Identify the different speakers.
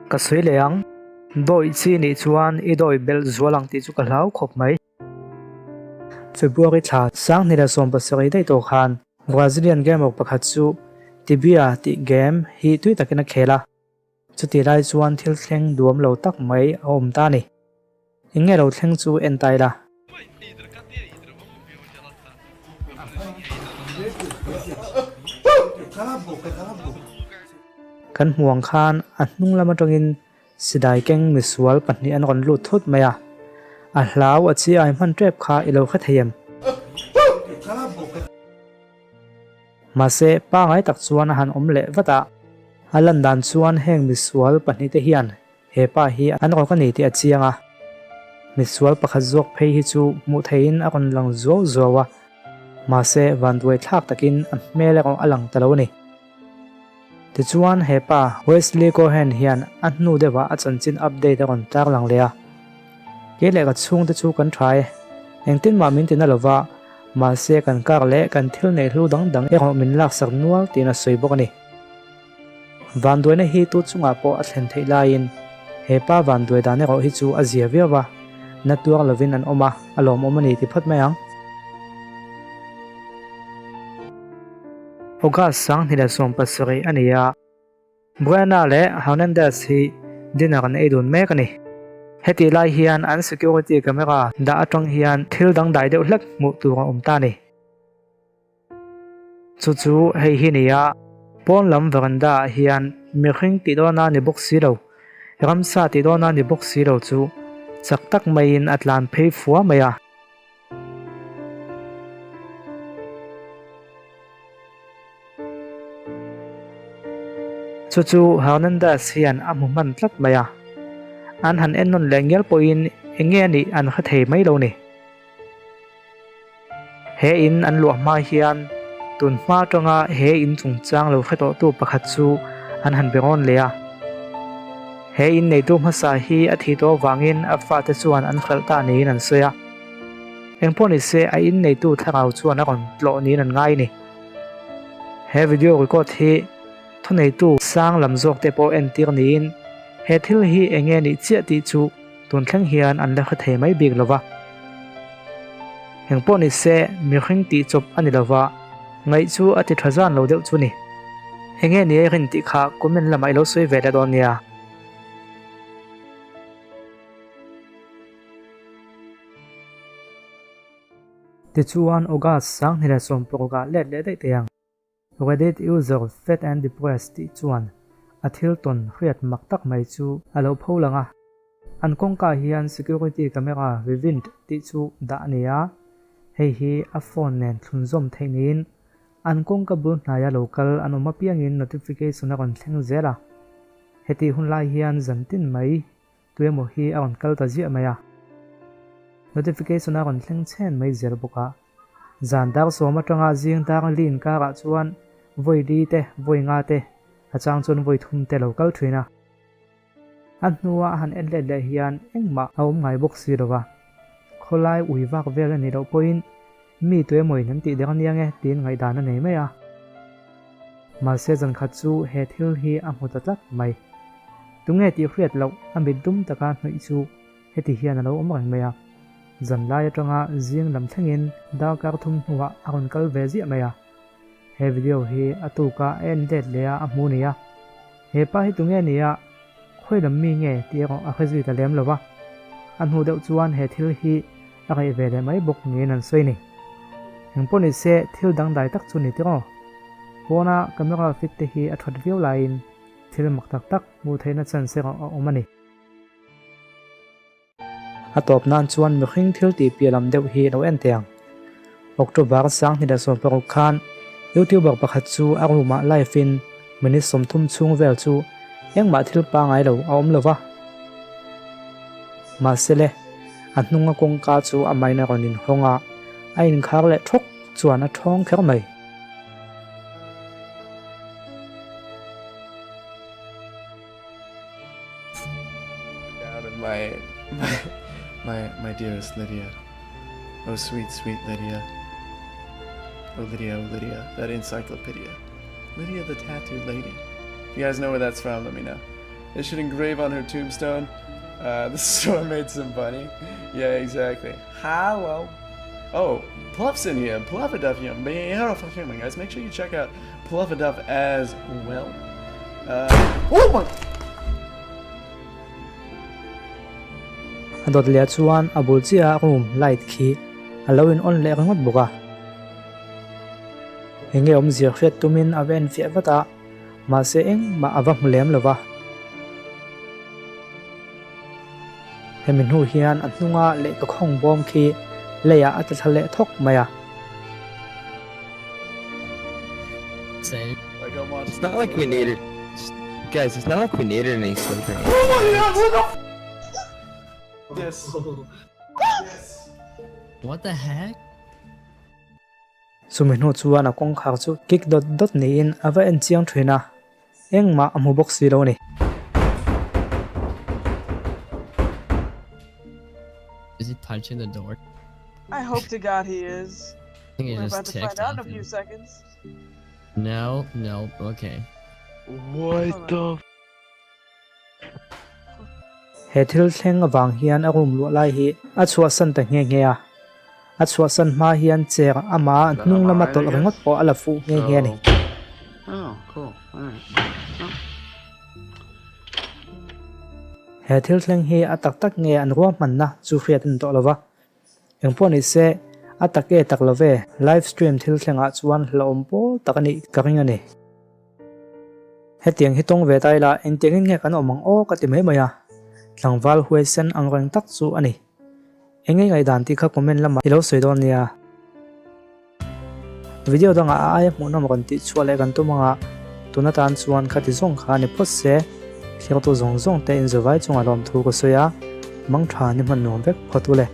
Speaker 1: Ka sawi leh ang, dawih chi nih chuan i dawih belh zual ang tih chu ka hlau khawp mai. February thla sanghnih leh 17 daih tawh khan Brazilian gamer pakhat chu Tibia tih game hi tui takin a khel a, chutih lai chuan thil thleng duam lo tak mai a awm ta a ni. Eng nge lo thleng chu en ta ila. Kan hmuh ang khan a hnung lam atangin Sidai keng misual pahnih an rawn lut thut mai a, a hlau a chi ai hman tep kha i lo hre thei em? Mahse, pangai tak chuan a han awm leh vat a, a lan dan chuan heng misual pahnih te hian he pa hi an rawk a ni tih a chiang a. Misual pakhat zawk phei hi chu hmuh theihin a rawn lang zuau zuau a, mahse vanduai thlak takin a hmel erawh a lang ta lo a ni. Tichuan he pa Wesley Cohen hian a hnu deuhah a chanchin update a rawn tarlang leh a, Kei leh ka chhungte chu kan tha e, engtin mah min ti na lova, mahse kan kar leh kan thil neih hlu dang dang erawh min laksak nual tiin a sawi bawk a ni. Vanduaina hi tu chungah pawh a thlen theih laiin he pa vanduai dan erawh hi chu a zia viau a, na tuar lovin an awm a, a lawmawm a ni ti phawt mai ang. August 2017 a ni a, Buena leh Hernandez hi dinner an ei dun mek a ni. Hetih lai hian an security camera dah atang hian thil dangdai deuh hlek hmuh tur a awm ta a ni. Chu chu hei hi ni a, pawn lam veranda ah hian mihring tih dawna ni bawk si lo, ramsa tih dawna ni bawk si lo chu chak tak maiin a tlan phei fua mai a. Chu chu Hernandez hian a hmu hman tlat mai a, an han en nawn leh ngial pawhin eng nge a nih an hre thei mai lo ni. He in an luah hma hian tun hma atanga he in chungchang lo hre tawhtu pakhat chu an han be rawn leh a. He in neitu hmasa hi a thih tawh avangin a fate chuan an hralh ta niin an sawi a. Engpawh ni se a in neitu thlarau chuan a rawn tlawh niin an ngai a ni. He video record hi thuneitu sang lam zawk te pawh entir niin he thil hi eng nge nih chiah tih chu tun thleng hian an la hre thei mai bik lo va. Engpawh ni se mihring tih chawp a ni lo va, ngaih chu a ti tha zan lo deuh chu ni. Eng nge ni ei rin tih kha comment lamah i lo sawi ve leh dawn nia. Tichuan August 2016 ah let leh daih thei ang. Reddit user Fat and Depressed tih chuan a thil tawn hriat mak tak mai chu a lo pho lang a. An kawngka hian security camera Vivint tih chu dah a ni a, hei hi a phone nen thlunzawm theih niin an kawngka bul hnaia lo kal an awm apiangin notification a rawn thleng zel a. Hetih hun lai hian zantin mai Tuemaw hi a rawn kal ta ziah mai a, notification a rawn thleng chhen mai zel bawk a. Zan dar sawm atanga zing dar li inkarah chuan vawi li te, vawi nga te, a chang chuan vawi thum te lo kal thin a. A hnua a han en let leh hian engmah a awm ngai bawk si lo va, khawlai ui vak vel a nih loh pawhin mi tuemawin an tih der aniang e tiin ngaihdan a nei mai a. Mahse zan khat chu he thil hi a hmu ta tlat mai. Tunge tih hriat loh a mit dum taka hnawih chu heti hian a lo awm reng mai a. Zan lai atanga zing lam thlengin darkar thum hnuah a rawn kal ve ziah mai a. He video hi a tuka a en let leh a a hmu nia. He pa hi tunge nia khawi lam mi nge tih erawh a hre zui ta lem lo va. A hnu deuh chuan he thil hi a ngaih ve leh mai bawk niin an sawi ni. Engpawh ni se thil dangdai tak chu ni tiraw? Pawna camera fit te hi a that viau laiin thil mak tak tak hmuh theihna chance erawh a awm a ni. A tawp nan chuan mihring thil tih piah lam deuh hi lo en teh ang. October 2016 khan YouTuber pakhat chu a room ah live in minute 30 chhung vel chu engmah thil pangai lo a awm lo va. Mahse le, a hnunga kawngka chu a main a rawn inhawng a, a inkhar leh thawk chuan a thawng kher mai.
Speaker 2: Down of my, my, my, my dearest Lydia. Oh, sweet, sweet Lydia. Oh, Lydia, oh, Lydia, that encyclopedia. Lydia the tattooed lady. If you guys know where that's from, let me know. They should engrave on her tombstone. Uh, the store made some bunny. Yeah, exactly. Hello. Oh, Pluff's in here. Pluff-a-Duff, you beautiful human, guys. Make sure you check out Pluff-a-Duff as well. Uh, oh my!
Speaker 1: A dawt leh chuan a bul chiah room light khi a lo in on leh ringawt bawk a. Enge awmzia hriat tumin a va enfiah vat a, mahse engmah a va hmu lem lo va. Hemi hnu hian a hnunga lehkha khawng bawm khi leiah a tla thla leh thawk mai a.
Speaker 3: It's not like we needed guys it's not like we needed any sleep or anything.
Speaker 2: This. This.
Speaker 4: What the heck?
Speaker 1: Chumi hnu chuan a kawngkhar chu kik dawt dawt niin a va en chiang thin a, engmah a hmu bawk si lo a ni.
Speaker 4: Is he punching the door?
Speaker 5: I hope to God he is.
Speaker 4: I think it
Speaker 5: We're
Speaker 4: just
Speaker 5: about to
Speaker 4: ticked
Speaker 5: find out in
Speaker 4: off
Speaker 5: a few
Speaker 4: him.
Speaker 5: seconds.
Speaker 4: No, no, okay.
Speaker 6: What the
Speaker 1: He thil thleng avang hian a room luah lai hi a chhuahsan ta nghe nghe a, a chhuahsan hma hian chair ama hnung lama tawlh ringawt pawh a la fuh nghe nghe a ni. He thil thleng hi a tak tak nge an ruahmanna chu hriat a ni tawh lo va, Engpawh ni se, a tak e tak lo ve, live stream thil thlengah chuan hlauhawm pawl tak a nih ka ring a ni. Hetiang hi tawng ve ta ila engtiangin nge kan awm ang aw ka ti mai mai a, tlangval huaisen ang reng tak chu a ni. Eng nge ngaihdan tih kha comment lamah i lo sawi dawn nia. Video dangah a aia hmuhnawm rawn tih chhuah leh kan tum anga tun atan chuan khati zawng kha a ni phawt se, thliartu zawng zawng te inzawvai chunga lawmthu ka sawi a, mangtha ni hman nuam vek phawt u le.